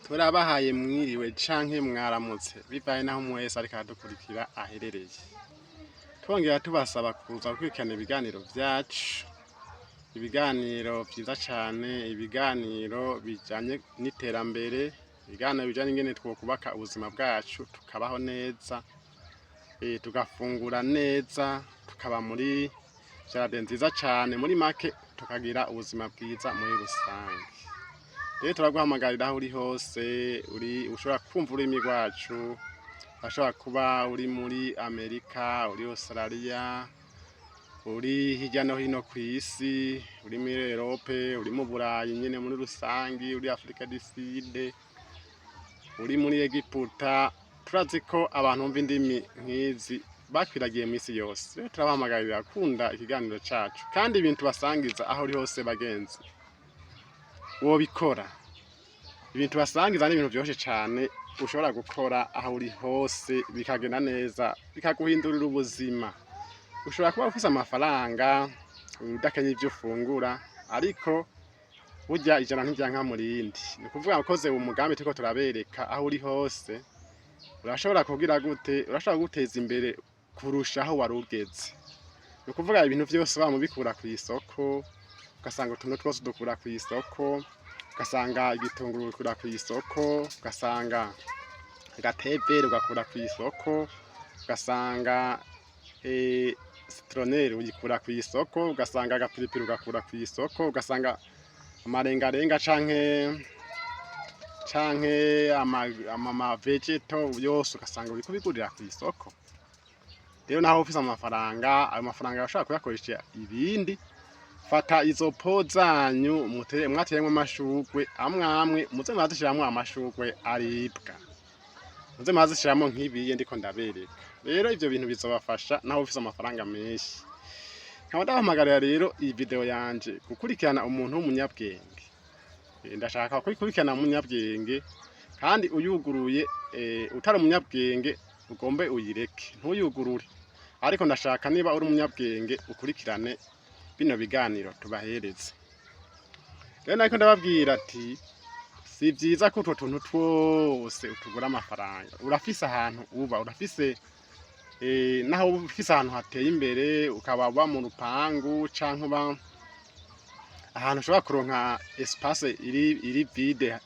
Turabahaye mwiriwe canke mwaramutse, bivaye naho umwe wese ariko aradukurikira aherereye. Twongera tubasaba kuza gukurikirana ibiganiro vyacu, ibiganiro vyiza cane, ibiganiro bijanye n'iterambere, ibiganiro bijanye n'ingene twokubaka ubuzima bwacu tukabaho neza, tugafungura neza, tukaba muri jardin nziza cane, muri make tukagira ubuzima bwiza muri rusange. Rero turaguhamagarira aho uri hose, uri ushobora kumva ururimi rwacu, urashobora kuba uri muri Amerika, uri Australia, uri hirya no hino kw'isi, uri muri Europe, uri mu Burayi nyene muri rusangi, uri Afrique du Sud, uri muri Egiputa. Turazi ko abantu bumva indimi nk'izi bakwiragiye mw'isi yose. Rero turabahamagarira gukunda ikiganiro cacu, kandi ibintu basangiza aho uri hose, bagenzi, wobikora. Ibintu basangiza ni ibintu vyoroshe cane, ushobora gukora aho uri hose bikagenda neza, bikaguhindurira ubuzima. Ushobora kuba ufise amafaranga udakenye ivyo ufungura, ariko burya ijana ntiryanka mu rindi. Ni ukuvuga ukoze umugambi turiko turabereka, aho uri hose urashobora kugira gute? Urashobora guteza imbere kurusha aho wari ugeze. Ni ukuvuga ibintu vyose wamubikura kw'isoko, ugasanga utuntu twose udukura kw'isoko, ugasanga igitunguru ugikura kw'isoko, ugasanga agatevere ugakura kw'isoko, ugasanga citronnelle uyikura kw'isoko, ugasanga agapiripiri ugakura kw'isoko, ugasanga amarengarenga canke ama végétaux yose ugasanga uriko ubigurira kw'isoko. Rero naho ufise amafaranga, ayo mafaranga urashobora kuyakoresha ibindi. Fata izo pots zanyu mwateyemwo amashurwe amwe amwe, muze murazishiramwo amashurwe aribwa, muze murazishiramwo nk'ibiye ndiko ndabereka. Rero ivyo bintu bizobafasha naho ufise amafaranga menshi. Nkaba ndabahamagarira rero iyi video yanje gukurikirana umuntu w'umunyabwenge. Ndashaka kuyikurikirana umunyabwenge, kandi uyuguruye utari umunyabwenge ugombe uyireke, ntuyugurure. Ariko ndashaka niba uri umunyabwenge ukurikirane bino biganiro tubahereze. Rero nariko ndababwira ati si vyiza ko utwo tuntu twose utugura amafaranga. Urafise ahantu uba, urafise naho uba ufise ahantu hateye imbere, ukaba uba mu rupangu canke uba ahantu ushobora kuronka espace iri vide,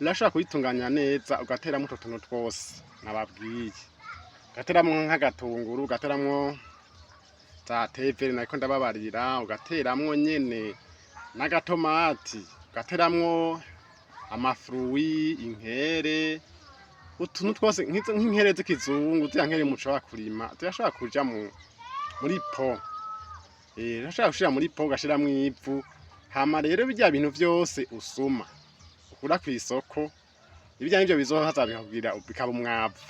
urashobora kuyitunganya neza ugateramwo utwo tuntu twose nababwiye, ugateramwo nk'agatunguru, ugateramwo za thé vert nariko ndababarira, ugateramwo nyene n'agatomati, ugateramwo ama fruits, inkere, utuntu twose nk'inkere z'ikizungu. Ziriya nkere mushobora kurima zirashobora kuja muri pot, urashobora gushira muri pot, ugashiramwo ivu. Hama rero birya bintu vyose usuma ukura kw'isoko, ibirya nivyo bizohaza bikakugira bikaba umwavu.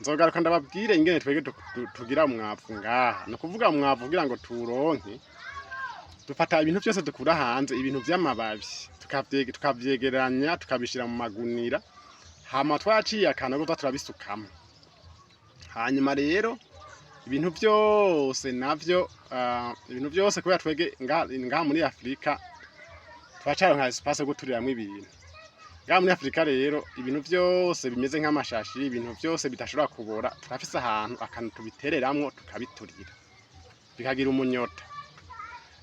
Nzogaruka ndababwire ingene twebwe tugira umwavu ngaha. Ni ukuvuga umwavu, kugira ngo tuwuronke, dufata ibintu vyose dukura hanze, ibintu vy'amababi, tukavyegeranya, tukabishira mu magunira, hama twaciye akantu kuza turabisukamwo. Hanyuma rero ibintu vyose navyo, ibintu vyose, kubera twege ngaha muri Afrika turacaronka espace yo guturiramwo ibintu ngaha muri Afrika. Rero ibintu vyose bimeze nk'amashashi, ibintu vyose bidashobora kubora, turafise ahantu akantu tubitereramwo, tukabiturira bikagira umunyota.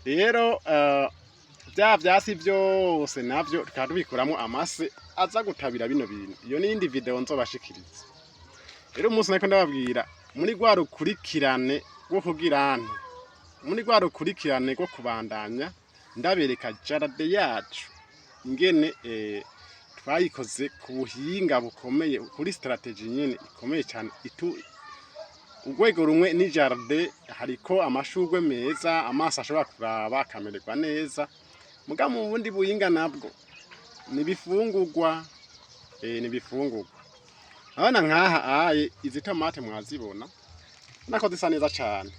Rero vya vyasi vyose navyo tukaba tubikuramwo amase aza gutabira bino bintu. Iyo n'iyindi video nzobashikiriza. Rero umunsi nariko ndababwira muri rwa rukurikirane rwo kugira nte, muri rwa rukurikirane rwo kubandanya ndabereka jardin yacu ingene twayikoze ku buhinga bukomeye, kuri stratégie nyene ikomeye cyane. Itu urwego rumwe ni jardin, hariko amashurwe meza amaso ashobora kuraba akamererwa neza. Muga mu bundi buhinga nabwo ni ibifungurwa, ni ibifungurwa. Abana nkaha aye izi tomate mwazibona, ubona ko zisa neza cane,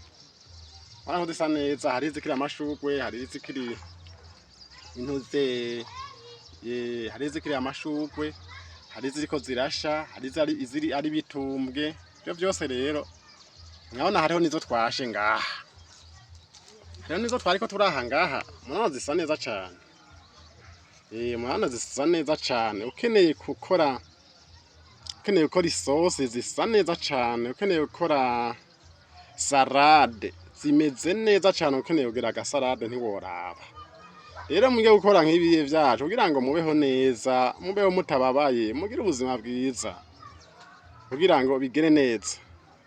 ubona ko zisa neza. Hari izikiri amashurwe, hari izikiri intuze, hari izikiri amashurwe, hari iziriko zirasha, hari iziri ari bitumbwe. Ivyo vyose rero mwabona, hariho nizo twashe ngaha, hariho nizo twariko turaha ngaha, murabona zisa neza cane. Murabona zisa neza cane. Ukeneye gukora isosi, zisa neza cane. Ukeneye gukora salade, zimeze neza cane. Ukeneye kugira agasalade, ntiworaba. Rero mwige gukora nk'ibiye vyacu kugira ngo mubeho neza, mubeho mutababaye, mugire ubuzima bwiza, kugira ngo bigere neza.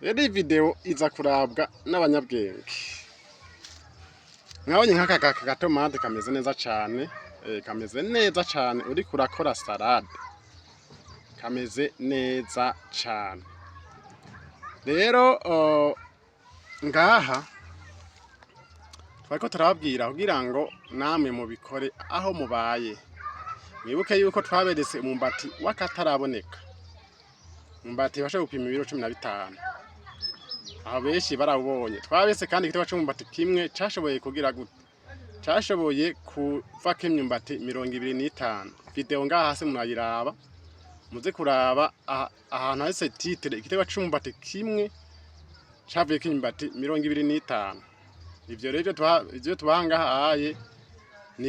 Rero iyi video iza kurabwa n'abanyabwenge. Mwabonye nk'aka gatomate kameze neza cane, kameze neza cane. Uriko urakora salade, kameze neza cane. Rero ngaha twariko turababwira kugira ngo namwe mubikore aho mubaye. Mwibuke yuko twaberetse umumbati w'akataraboneka, umumbati washoboye gupima ibiro 15. Aho benshi barawubonye. Twabese kandi igiterwa c'umumbati kimwe cashoboye kugira gute? Cashoboye kuvako imyumbati 25. Video ngaha hasi murayiraba, muze kuraba ahantu handitse titre "Igiterwa c'umumbati kimwe cavuyeko imyumbati 25". Ivyo rero ivyo tubaha ngaha aye ni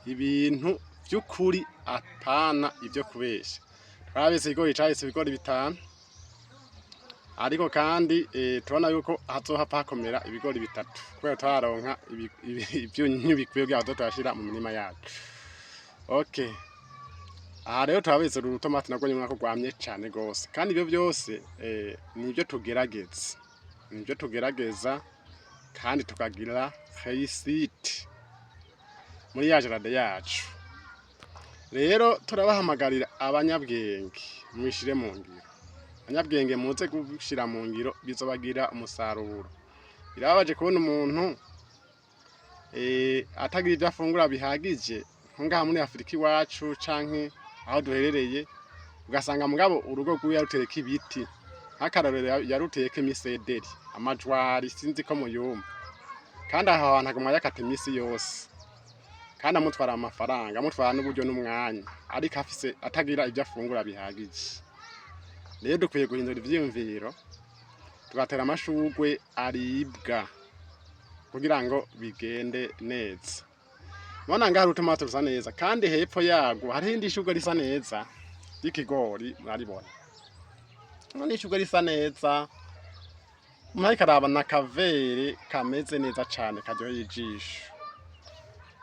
ibintu vy'ukuri, apana ivyo kubesha. Twabese ikigori cahetse ibigori 5, ariko kandi turabona yuko hazohava hakomera ibigori 3, kubera turaronka ivyunyunyu bikwiye kugira ngo turashira mu mirima yacu. Okay, aha rero turabetse uru rutomati narwo nyene ko rwamye cane gose. Kandi ivyo vyose nivyo tugerageza, nivyo tugerageza kandi tukagira réussite muri ya jardin yacu. Rero turabahamagarira abanyabwenge, mwishire mu ngiro. Abanyabwenge, muze gushira mu ngiro, bizobagira umusaruro. Birababaje kubona umuntu atagira ivyo afungura bihagije, nko ngaha muri Afurika iwacu canke aho duherereye, ugasanga mugabo urugo rwiwe yarutereko ibiti. Nk'akarorero, yaruteyeko imisederi, amajwari, sinzi ko muyumva. Kandi aho hantu aguma ayakata imisi yose, kandi amutwara amafaranga, amutwara n'uburyo n'umwanya, ariko afise atagira ivyo afungura bihagije. Rero dukwiye guhindura ivyiyumviro, tugatera amashurwe aribwa kugira ngo bigende neza. Mubona ngaha urutomati rusa neza, kandi hepfo yarwo hariho indi shurwe risa neza ry'ikigori. Muraribona, none ishurwe risa neza. Umuntu ariko araba na kavere kameze neza cane, karyoheye ijisho.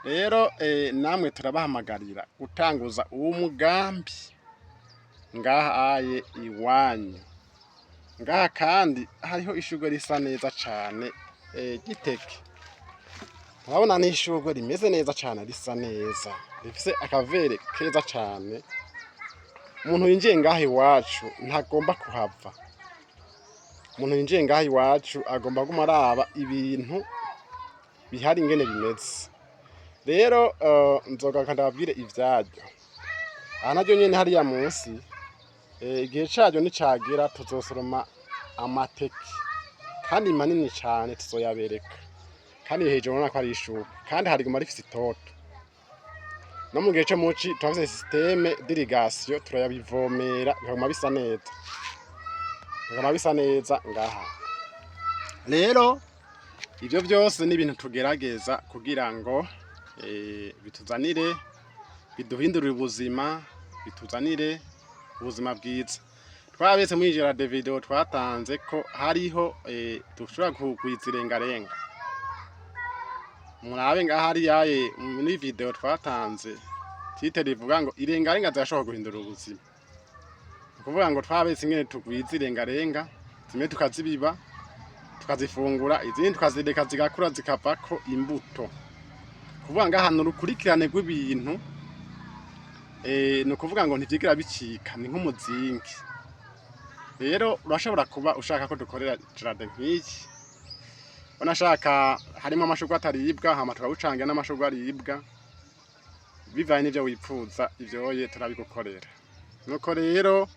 Rero namwe turabahamagarira gutanguza uwo mugambi ngaha aye iwanyu. Ngaha kandi hariho ishurwe risa neza cane, ry'iteke. Murabona n'ishurwe rimeze neza cane, risa neza, rifise akavere keza cane. Umuntu yinjiye ngaha iwacu ntagomba kuhava. Umuntu yinjiye ngaha iwacu agomba kuguma araba ibintu bihari ingene bimeze. Rero nzogaruka ndababwire ivyaryo. Aha naryo nyene hariya munsi, igihe caryo nicagera tuzosoroma amateke, kandi manini cane, tuzoyabereka. Kandi hejuru urabona ko ari ishurwe, kandi hariguma rifise itoto. No mu gihe co muci turafise système d'irrigation, turayabivomera bikaguma bisa neza, bikaguma bisa neza ngaha. Rero ivyo vyose ni ibintu tugerageza kugira ngo bituzanire, biduhindurire ubuzima, bituzanire ubuzima bwiza. Twabetse muri jardin video twatanze ko hariho dushobora kugwiza irengarenga. Murabe ngaha hariya muri video twatanze titre ivuga ngo "Irengarenga zirashobora guhindura ubuzima". Ni ukuvuga ngo twabetse ingene tugwiza irengarenga, zimwe tukazibiba tukazifungura, izindi tukazireka zigakura zikavako imbuto. Kuvuga ngo ahantu urukurikirane rw'ibintu, ni ukuvuga ngo ntivyigira bicika, ni nk'umuzingi. Rero urashobora kuba ushaka ko dukorera jardin nk'iyi, unashaka harimo amashurwe ataribwa, hama tukawucangira n'amashurwe aribwa, bivanye n'ivyo wipfuza. Ivyoye turabigukorera. Nuko rero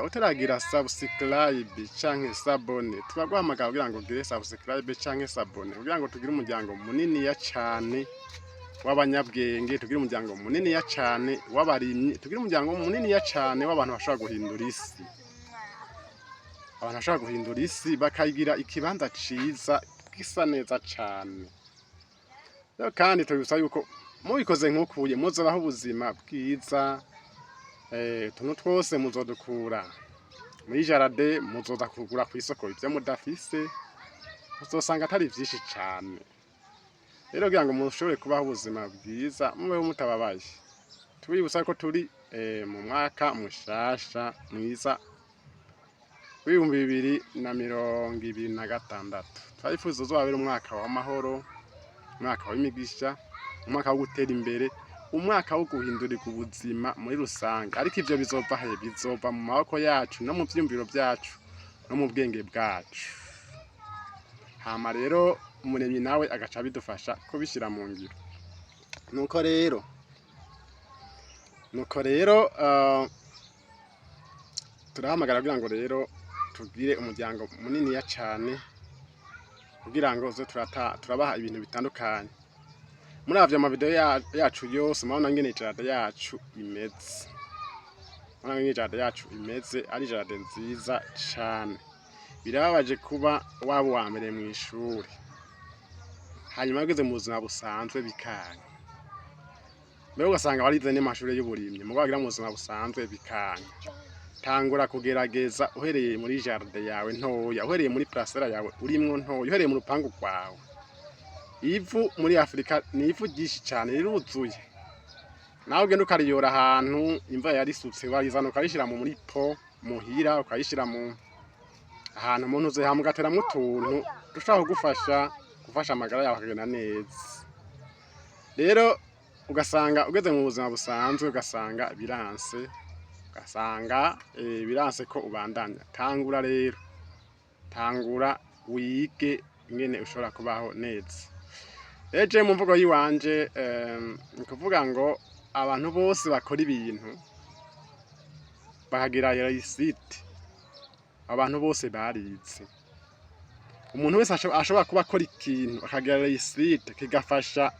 utaragira subscribe canke s'abonner, turaguhamagara kugira ngo ugire subscribe canke s'abonner, kugira ngo tugire umuryango muniniya cane w'abanyabwenge, tugire umuryango muniniya cane w'abarimyi, tugire umuryango muniniya cane w'abantu bashobora guhindura isi, abantu bashobora guhindura isi bakayigira ikibanza ciza gisa neza cane. Rero kandi tubibutsa yuko Mubikoze nk'ukuye, muzobaho ubuzima bwiza. Utuntu twose muzodukura muri jardin, muzoza kugura kw'isoko ivyo mudafise, uzosanga atari vyinshi cane. Rero kugira ngo mushobore kubaho ubuzima bwiza, mubeho mutababaye, tubibutsa ko turi mu mwaka mushasha mwiza w'2026. Turabifuza uzobabera umwaka w'amahoro, umwaka w'imigisha, umwaka wo gutera imbere, umwaka wo guhindurirwa ubuzima muri rusange. Ariko ivyo bizova he? Bizova mu maboko yacu, no mu vyiyumviro vyacu, no mu bwenge bwacu. Hama rero Umuremyi nawe agaca abidufasha kubishira mu ngiro. Nuko rero turahamagara kugira ngo rero tugire umuryango muniniya cane, kugira ngo uze turabaha ibintu bitandukanye. Muravye amavideo yacu yose, murabona ngene jardin yacu imeze. Murabona ngene jardin yacu imeze, ari jardin nziza cane. Birababaje kuba waba uwa mbere mw'ishure, hanyuma ugeze mu buzima busanzwe bikanka. Mbere ugasanga warize n'amashure y'uburimyi, mugabo wagira mu buzima busanzwe bikanka. Tangura kugerageza uhereye muri jardin yawe ntoya, uhereye muri parcelle yawe urimwo ntoya, uhereye mu rupangu rwawe. Ivu muri Afrika ni ivu ryinshi cane, riruzuye. Nawe ugenda ukariyora ahantu imvura yarisutse, warizana ukarishira muri pot muhira, ukayishira mu ahantu mu ntuze, hama ugateramwo utuntu dushobora kugufasha gufasha amagara yawe akagenda neza. Rero ugasanga ugeze mu buzima busanzwe, ugasanga biranse, ugasanga biranse ko ubandanya. Tangura rero, tangura wige ingene ushobora kubaho neza. Rero jewe mu mvugo yiwanje, ni kuvuga ngo abantu bose bakora ibintu bakagira réussite, abantu bose barize. Umuntu wese ashobora kuba akora ikintu akagira réussite, kigafasha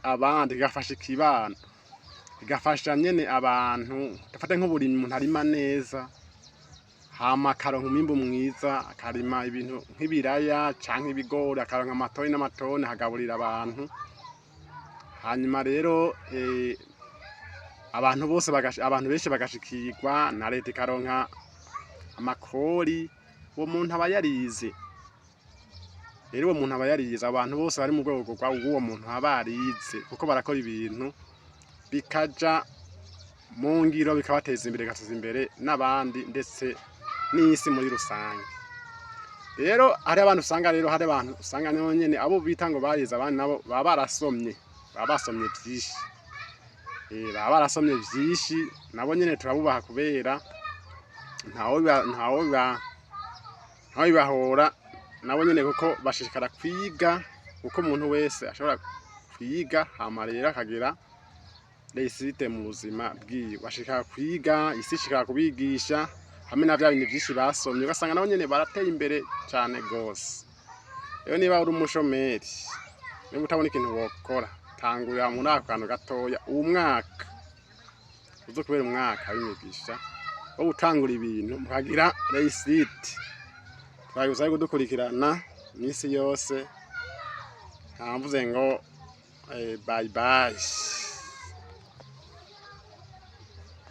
abandi, kigafasha ikibano, kigafasha nyene abantu. Dufate nk'uburimyi, umuntu arima neza hama akaronka umwimbu mwiza, akarima ibintu nk'ibiraya canke ibigori, akaronka amatoni n'amatoni, akagaburira abantu. Hanyuma rero abantu bose abantu benshi bagashikirwa, na leta ikaronka amakori, uwo muntu aba yarize. Rero uwo muntu aba yarize. Abantu bose bari mu rwego rw'uwo muntu baba barize, kuko barakora ibintu bikaja mu ngiro, bikabateza imbere, bigateza imbere n'abandi, ndetse n'isi muri rusange. Rero hari abantu usanga, rero hari abantu usanga nabo nyene abo bita ngo barize, abandi nabo baba barasomye, baba basomye vyinshi. Baba barasomye vyinshi, nabo nyene turabubaha, kubera ntawe bibahora nabo nyene, kuko bashishikara kwiga, kuko umuntu wese ashobora kwiga hama rero akagira réussite mu buzima bwiwe. Bashishikara kwiga, isi ishishikara kubigisha hamwe na vya bintu vyinshi basomye, ugasanga nabo nyene barateye imbere cane gose. Rero niba uri umushomeri, niba utabona ikintu wokora, tangurira muri ako kantu gatoya. Uwu mwaka uzo kubera umwaka w'imigisha wo gutangura ibintu mukagira réussite. Turagusaba kudukurikirana misi yose. Ntamvuze ngo bye bye.